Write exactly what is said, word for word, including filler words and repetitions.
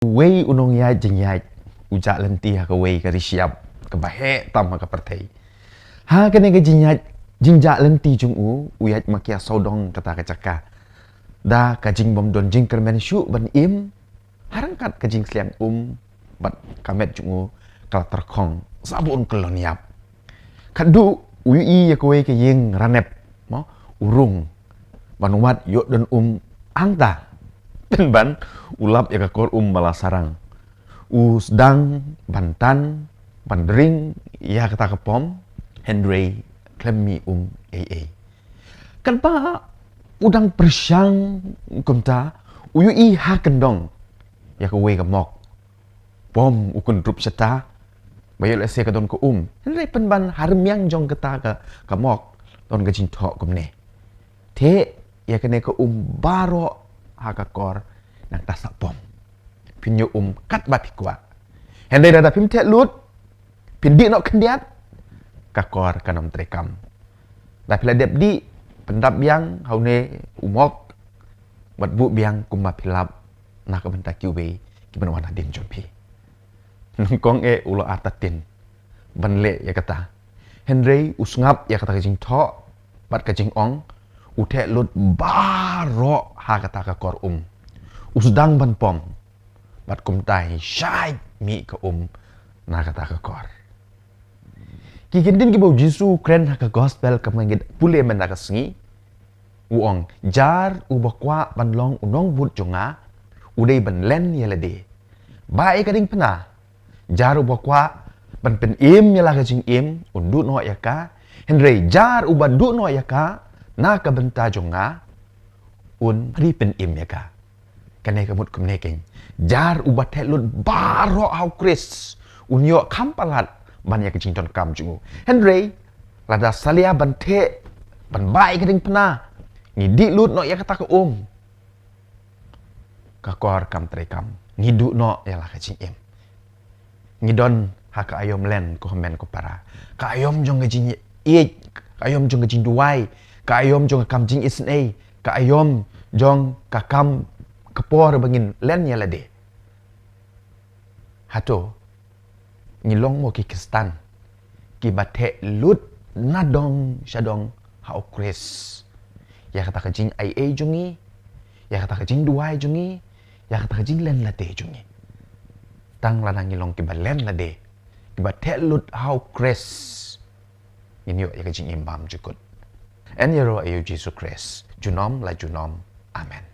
Uwei u nongïaid jingïaid u jah lynti ha kawei ka ri shyiap kaba heh tam ha ka pyrthei. Ha kane ka jingïaid jingjah lynti jong u, u ïaid makia sawdong kata ka jaka. Da ka jingbym don jingkyrmen shuh ban im, ha ryngkat ka jingsliang um bad ka met jong u ka la tyrkhong sa bun kyllon ïap. Khatduh u ïohi ïa kawei ka ïing ranep, mo, u rung ban wad ïoh don um hangta. Pynban u lap ïa ka kor um ba la sarang. U sdang ban tan ban ring ïa kata ka pom, hynrei khlem mih um ei ei. Katba u dang pyrshang kumta, u ïohi ha kyndong ïa kawei ka mok. Pom u kyndrup shata ba ïoh lehse ka don ka um. Hynrei pynban ha rmiang jong kata ka, ka mok don ka jingthoh kumne: Theh ïa kane ka um baroh ha ka kor, nangta sa pom. Phin ïoh um katba phi kwah. Hynrei lada phim theh lut, phin dih noh khyndiat, ka kor kan ym treikam. Da phi la dep dih, pyndap biang ha une u mok bad buh biang kumba phi lap na ka bynta kiwei kiban wan hadien jong phi. Nyngkong eh u la artatien ban leh ïa kata. Hynrei u sngap ïa kata ka jingthoh bad ka jingong, u theh lut baroh ha kata ka kor um. U sdang ban pom bad kumta hi shait mih ka um na kata ka kor. Ki kyntien kiba u Jisu u kren ha ka gospel kaba ngi pule mynta ka sngi, u ong: Jar uba kwah ban long u nongbud jong nga, u dei ban len ïa lade, bah ïa ka diengphna. Jar uba kwah ban pynim ïa la ka jingim, un duh noh ïa ka. Hynrei jar uba duh noh ïa ka na ka bynta jong nga, un ri pynim ïa ka. Kane ka mut kumne keiñ: Jar uba theh lut baroh ha u Khrist, un ïoh kham palat ban ïa ka jingdonkam jong u. Hynrei lada salia ban theh, ban bah ïa ka diengphna, ngi dih lut noh ïa kata ka um, ka kor kam treikam, ngi duh noh ïa la ka jingim. Ngi don ha ka aïom len, ko hynmen ko para. Ka aïom jong ka jingïeit, ka aïom jong ka jingduwai, ka aïom jong ka kam jingisynei, ka aïom jong ka kam, ka por ba ngin len ïa lade. Hato ngi long mo ki Khristan kiba theh lut nadong shadong ha u Khrist ïa kata ka jingaiei jong ngi, ïa kata ka jingduwai jong ngi, ïa kata ka jinglen lade jong ngi? Tang lada ngi long kiba len lade, kiba theh lut ha u Khrist, ngin ïoh ïa ka jingim bymjukut. Yn ïaroh ïa u Jisu Khrist junom la junom. Amen.